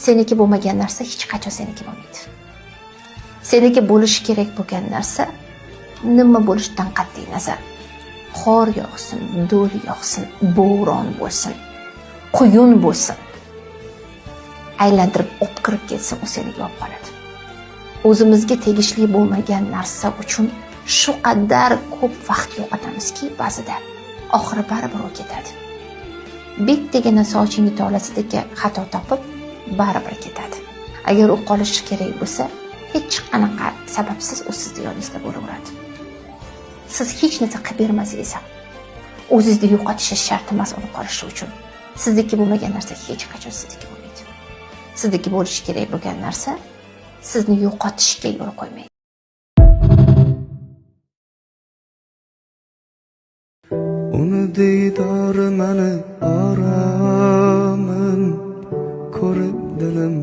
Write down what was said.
Seniki bo'lmagan narsa hech qachon seniki bo'lmaydi. Seniki bo'lishi kerak bo'lgan narsa nima bo'lishidan qat'iy nazar, qor yog'sin, do'l yog'sin, bo'ron bo'lsin, quyun bo'lsin, aylantirib olib kirib ketsin, u seniki bo'lib qoladi. O'zimizga tegishli bo'lmagan narsa uchun shu qadar ko'p vaqt yo'qotamizki, ba'zida oxiri baribir u ketadi. Bittagina sochingni tolasidagi xato topib baribir ketadi. Agar u qolishi kerak bo'lsa, hech qanaqa sababsiz u sizni yoningizda bo'laveradi. Siz hech narsa qilib bermasangiz ham o'zingizni yo'qotishingiz shart emas uni qolishi uchun. Sizniki bo'lmagan narsa hech qachon sizniki bo'lmaydi. Sizniki bo'lishi kerak bo'lgan narsa sizni yo'qotishga yo'l qo'ymaydi. Uni diydori mani oromim, ko'rib dilim.